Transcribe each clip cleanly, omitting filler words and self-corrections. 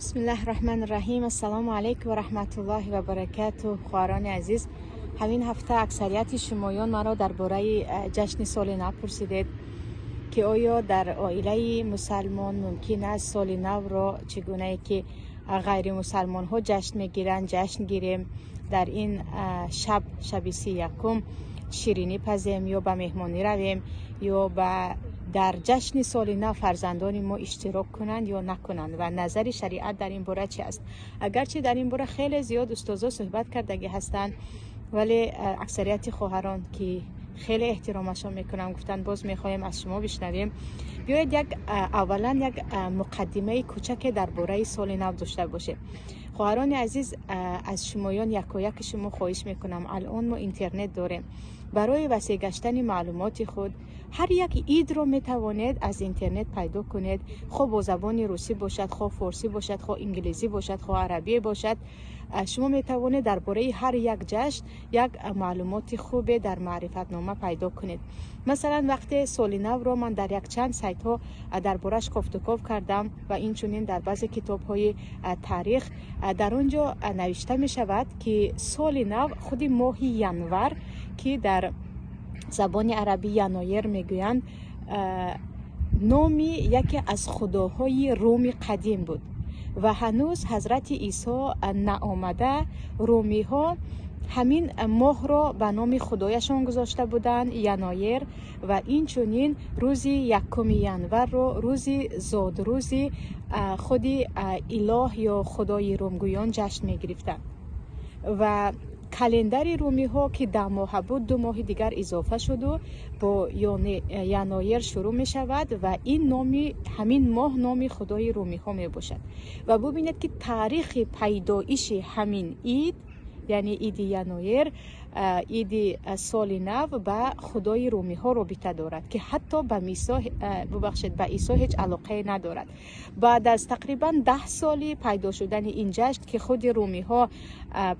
Бисмиллаҳи раҳмани раҳим. Ассалому алайкум ва раҳматуллоҳи ва баракату. Хоҳарони азиз, ҳамин ҳафта аксарияти шумоён маро дар бораи ҷашни соли нав пурсидед, ки оё дар оилаи мусалмон мумкин аст соли навро чӣ гунае ки ғайримусалмонҳо ҷашн мегиранд, ҷашн гирем, дар ин шаб, шаби 31-ум, ширинӣ пазем ё ба меҳмонӣ равем, ё ба дар ҷашни соли нав фарзандони мо иштирок кунанд ё накунанд ва назари шариат дар ин бора чи аст. Агарчи дар ин бора хеле зиёд устозо суҳбат кардагӣ ҳастанд, вале аксарияти хоҳарон, ки хеле эҳтиромашон мекунам, гуфтанд, боз мехоҳем аз шумо бишнавем. Биёед, як аввалан як муқаддимаи кӯчаке дар бораи соли нав дошта бошем. Хоҳарони азиз, аз шумоён, якояки шумо хоҳиш мекунам, алон мо интернет дорем, барои васеъ гаштани маълумоти худ ҳар як идро метавонед аз интернет пайдо кунед, хо бо забони русӣ бошад, хо форсӣ бошад, хо инглизӣ бошад, хо арабӣ бошад. Шумо метавонед дар бораи ҳар як ҷашн як маълумоти хубе дар маърифатнома пайдо кунед. Масалан, вақте соли навро ман дар якчанд сайтҳо дар бораш кофтуков кардам ва инчунин дар баъзе китобҳои таърих, дар он ҷо навишта мешавад, ки соли нав худи моҳи январ, ки дар забони арабӣ янойер мегӯянд, номи яке аз худоҳои Руми қадим буд ва ҳанӯз ҳазрати Исо наомада, румиҳо ҳамин моҳро ба номи худояшон гузошта буданд, Яноер, ва инчунин рӯзи 1 январро рӯзи зодрӯзи худи илоҳ ё худои румгӯён ҷашн мегирифтанд. Ва календари румиҳо, ки 10 моҳа буд, 2 моҳи дигар изофа шуду бо яноер шурӯъ мешавад ва ин номи ҳамин моҳ номи худои румиҳо мебошад. Ва бубинед, ки таърихи пайдоиши ҳамин ид, яъне иди яноер, иди соли нав, ба худои румиҳо робита дорад, ки ҳатто ба Мисо, бубахшед, ба Исо ҳеҷ алоқае надорад. Баъд аз тақрибан 10 соли пайдо шудани ин ҷашн, ки худи румиҳо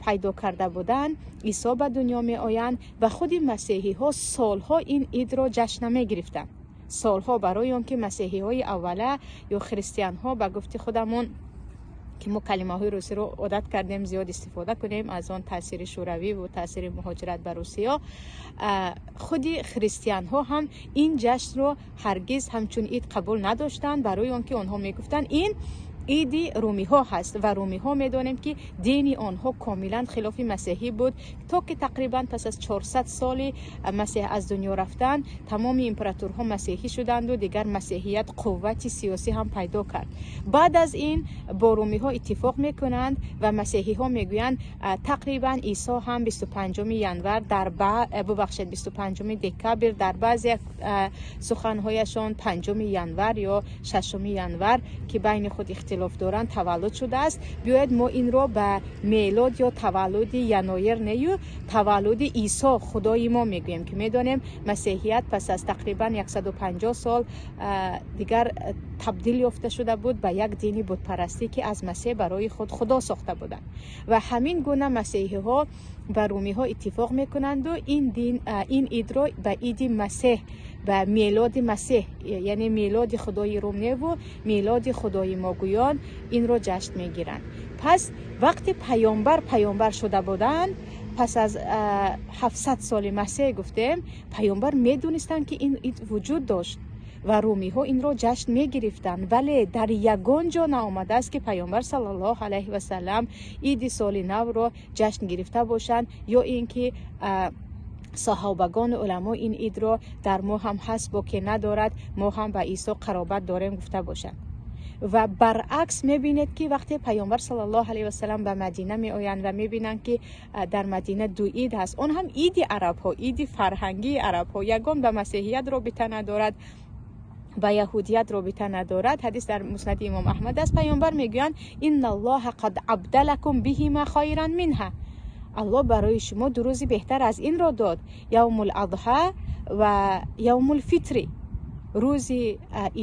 пайдо карда буданд, Исо ба дунё меоянд ва худи масеҳиҳо солҳо ин идро ҷашн намегирифтанд. Солҳо, барои он ки масеҳиҳои аввала ё христианҳо, ба гуфти худамон, ки мо калимаҳои русиро одат кардем зиёд истифода кунем аз он таъсири шӯравӣ ву таъсири муҳоҷират ба Русия, худи христианҳо ҳам ин ҷашнро ҳаргиз ҳамчун ид қабул надоштанд, барои он ки онҳо мегуфтанд, ин иди румиҳо ҳаст. Ва румиҳо, медонем, ки дини онҳо комилан хилофи масеҳӣ буд, то ки тақрибан пас аз 400 соли Масеҳ аз дунё рафтан, тамоми императорҳо масеҳӣ шуданду дигар масеҳият қуввати сиёсӣ ҳам пайдо кард. Баъд аз ин бо румиҳо иттифоқ мекунанд ва масеҳиҳо мегӯянд, тақрибан Исо ҳам 25 январ дар, бубахшед, 25 декабр, дар баъзе суханҳояшон 5 январ ё 6 январ, ки байни худ ихтилоф доранд, таваллуд шудааст. Биёед, мо инро ба мелод ё таваллуди Яноер нею, таваллуди Исо худои мо мегӯем, ки медонем, масеҳият пас аз тақрибан 150 сол дигар табдил ёфта шуда буд ба як дини бутпарастӣ, ки аз Масеҳ барои худ худо сохта буданд. Ва ҳамин гуна масеҳиҳо ба румиҳо иттифоқ мекунанду ин дин, ин идро ба иди Масеҳ, ба мелоди Масеҳ, яъне мелоди худои рум неву, мелоди худои могӯён, инро ҷашн мегиранд. Пас вақте паёмбар паёмбар шуда буданд, пас аз 700 соли Масеҳ, гуфтем, паёмбар медонистанд, ки ин ид вуҷуд дошт ва румиҳо инро ҷашн мегирифтанд, вале дар ягон ҷо наомадааст, ки паёмбар саллаллоҳу алайҳи васалам иди соли навро ҷашн гирифта бошанд ё ин ки саҳобагону уламо ин идро дар мо ҳам ҳаст, боке надорад, мо ҳам ба Исо қаробат дорем, гуфта бошанд. Ва баръакс, мебинед, ки вақте паёмбар саллаллоҳу алайҳи васалам ба Мадина меоянд ва мебинанд, ки дар Мадина ду ид ҳаст, он ҳам иди арабҳо, иди фарҳангии арабҳо, ягон ба масеҳият робита надорад, ба яҳудият робита надорад. Ҳадис дар Муснади Имом Аҳмад аст. Паёмбар мегӯянд: «Инналлоҳа қад абдалакум биҳима хайран минҳа», Аллоҳ барои шумо ду рӯзи беҳтар аз инро дод: явмул адҳа ва явмул фитри, рӯзи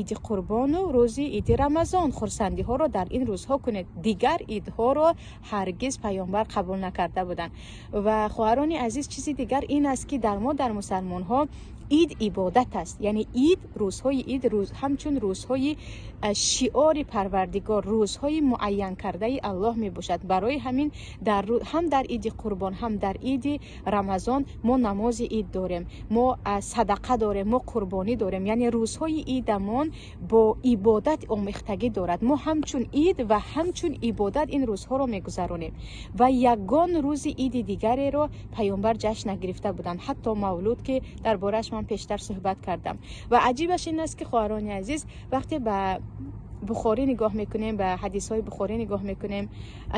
иди қурбону рӯзи иди Рамазон. Хурсандиҳоро дар ин рӯзҳо кунед. Дигар идҳоро ҳаргиз паёмбар қабул накарда буданд. Ва, хоҳарони азиз, чизи дигар ин аст, ки дар мо, дар мусалмонҳо Ид ибодат аст, яъне ид, рӯзҳои ид рӯз ҳамчун рӯзҳои шиори Парвардигор, рӯзҳои муайянкардаи Аллоҳ мебошад. Барои ҳамин ҳам дар иди Қурбон, ҳам дар иди Рамазон мо намози ид дорем, мо садақа дорем, мо қурбонӣ дорем. Яъне рӯзҳои идамон бо ибодат омехтагӣ дорад. Мо ҳамчун ид ва ҳамчун ибодат ин рӯзҳоро мегузаронем ва ягон рӯзи иди дигареро паёмбар ҷашн нагирифта буданд, ҳатто мавлуд, ки дар борааш ман пештар суҳбат кардам. Ва аҷибаш ин аст, ки, хоҳарони азиз, вақте ба Бухорӣ нигоҳ мекунем, ба ҳадисҳои Бухорӣ нигоҳ мекунем,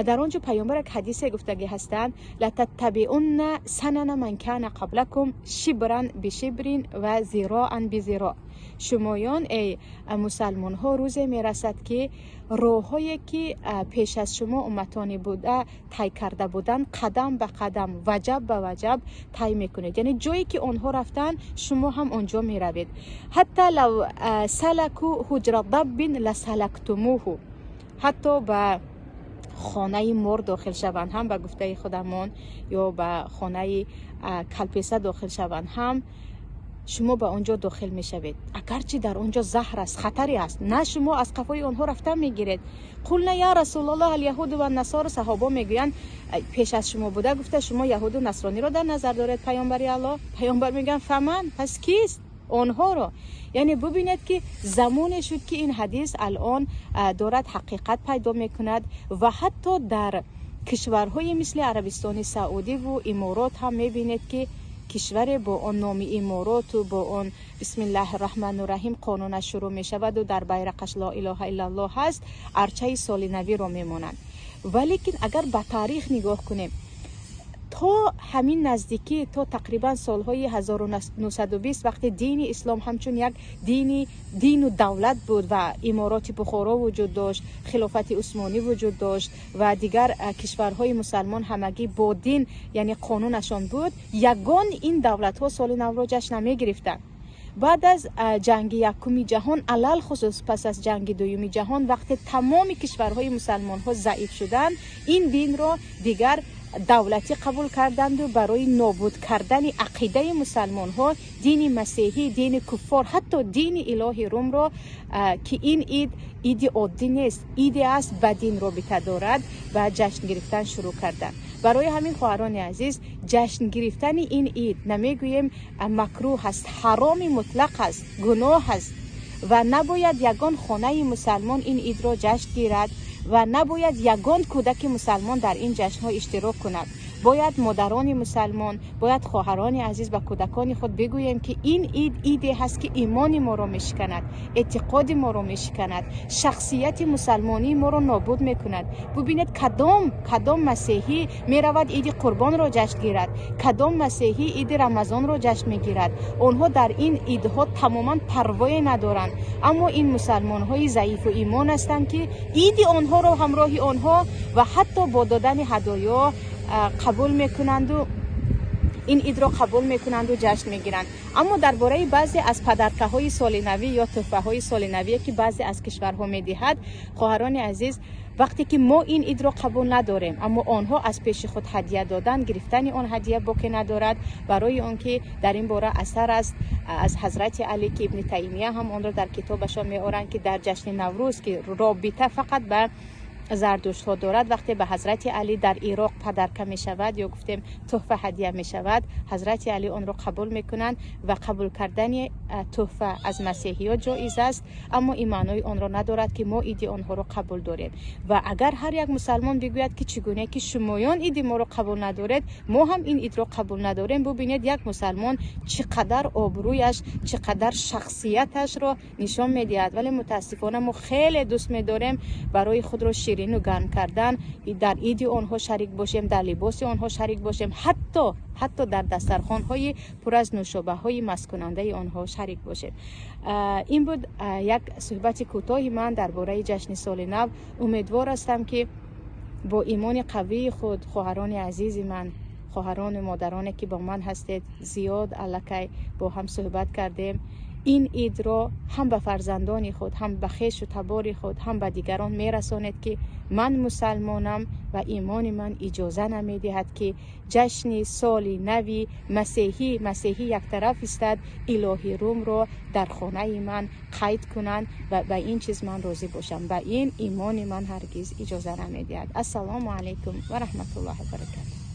дар он ҷо паёмбар як ҳадисе гуфтагӣ ҳастанд: لتتبعن سنن من كان قبلكم شبرا بشبر وذراعا بذراع. Шумоён, эй мусалмонҳо, рӯзе мерасад, ки роҳҳое ки пеш аз шумо умматоне буда тай карда буданд, қадам ба қадам, ваҷаб ба ваҷаб тай мекунед. Яъне ҷое ки онҳо рафтанд, шумо ҳам он ҷо меравед. حتى لو سلكوا جحر ضب لسلكتموه. Ҳатто ба хонаи мор дохил шаванд ҳам, ба гуфтаи худамон, ё ба хонаи калпеса дохил шаванд ҳам, шумо ба он ҷо дохил мешавед. Агарчи дар он ҷо заҳр аст, хатаре аст, на шумо аз қафои онҳо рафтан мегиред. قلنا يا رسول الله اليهود والنصارى. Саҳобо мегӯянд: пеш аз шумо буда, гуфта, шумо яҳуду насрониро дар назар доред, паёмбари Аллоҳ? Паёмбар мегӯянд: فمن? Пас кист? Онҳоро. Яъне бубинед, ки замоне шуд, ки ин ҳадис алон дорад ҳақиқат пайдо мекунад ва ҳатто дар кишварҳои мисли Арабистони Саудиву Иморот ҳам мебинед, ки кишваре бо он номи Имороту бо он بسم الله الرحمن الرحيم қонунаш шурӯъ мешаваду дар байрақаш لا إله إلا الله ҳаст, арчаи соли навиро мемонанд. Валекин агар ба таърих нигоҳ кунем, то ҳамин наздикӣ, то тақрибан солҳои 1920, вақте дини ислом ҳамчун як дини дину давлат буд ва Имороти Бухоро вуҷуд дошт, Хилофати Усмонӣ вуҷуд дошт ва дигар кишварҳои мусалмон ҳамагӣ бо дин, яъне қонунашон буд, ягон ин давлатҳо соли навро ҷашн намегирифтанд. Баъд аз ҷанги якуми ҷаҳон, алалхусус пас аз ҷанги дуюми ҷаҳон, вақте тамоми кишварҳои мусалмонҳо заиф шуданд, ин динро дигар давлатӣ қабул карданду барои нобуд кардани ақидаи мусалмонҳо дини масеҳӣ, дини куффор, ҳатто дини илоҳи Румро, ки ин ид иди оддӣ нест, иде аст, ба дин робита дорад, ба ҷашн гирифтан шурӯъ карданд. Барои ҳамин, хоҳарони азиз, ҷашн гирифтани ин ид намегӯем макрӯҳ аст, ҳароми мутлақ аст, гуноҳ аст ва набояд ягон хонаи мусалмон ин идро ҷашн гирад ва набояд ягон кӯдаки мусалмон дар ин ҷашнҳо иштирок кунад. Бояд модарони мусалмон, бояд хоҳарони азиз ба кӯдакони худ бигӯем, ки ин ид иде ҳаст, ки имони моро мешиканад, эътиқоди моро мешиканад, шахсияти мусалмонии моро нобуд мекунад. Бубинед, кадом масеҳӣ меравад иди Қурбонро ҷашн гирад, кадом масеҳӣ иди Рамазонро ҷашн мегирад? Онҳо дар ин идҳо тамоман парвое надоранд. Аммо ин мусалмонҳои заифу имон ҳастанд, ки иди онҳоро ҳамроҳи онҳо ва ҳатто бо додани ҳадоё қабул мекунанду ин идро қабул мекунанду ҷашн мегиранд. Аммо дар бораи баъзе аз подарка ҳои солинавӣ ё тӯҳфаҳои солинавие, ки баъзе аз кишварҳо медиҳад, хоҳарони азиз, вақте ки мо ин идро қабул надорем, аммо онҳо аз пеши худ ҳадия додан, гирифтани он ҳадия боке надорад, барои он ки дар ин бора асар аст аз ҳазрати Алӣ, ки Ибни Таймия ҳам онро дар китобашон меоранд, ки дар ҷашни Наврӯз, ки робита фақат ба зардуштҳо дорад, вақте ба ҳазрати Алӣ дар Ироқ подарка мешавад ё гуфтем тӯҳфа ҳадия мешавад, ҳазрати Алӣ онро қабул мекунанд. Ва қабул кардани тӯҳфа аз масеҳиёт ҷоиз аст, аммо ин маънои онро надорад, ки мо иди онҳоро қабул дорем. Ва агар ҳар як мусалмон бигӯяд, ки чӣ гуна ки шумоён иди моро қабул надоред, мо ҳам ин идро қабул надорем, бубинед, як мусалмон чӣ қадар обрӯяш, чӣ қадар шахсияташро нишон медиҳад. Вале мутаассифона мо хеле дӯст медорем барои худро ширину гарм кардан дар иди онҳо шарик бошем, дар либоси онҳо шарик бошем, ҳатто дар дастархонҳои пур аз нӯшобаҳои масткунандаи онҳо шарик бошем. Ин буд як суҳбати кӯтоҳи ман дар бораи ҷашни соли нав. Умедвор ҳастам, ки бо имони қавии худ, хоҳарони азизи ман, хоҳарону модароне, ки бо ман ҳастед, зиёд аллакай бо ҳам суҳбат кардем. Ин идро ҳам ба фарзандони худ, ҳам ба хешу табори худ, ҳам ба дигарон мерасонед, ки ман мусалмонам ва имони ман иҷоза намедиҳад, ки ҷашни соли нави масеҳӣ, масеҳӣ яктараф истад, илоҳи Румро дар хонаи ман қайд кунанд ва ба ин чиз ман розӣ бошам. Ба ин имони ман ҳаргиз иҷоза намедиҳад. Ассалому алайкум ва раҳматуллоҳи ва баракатуҳ.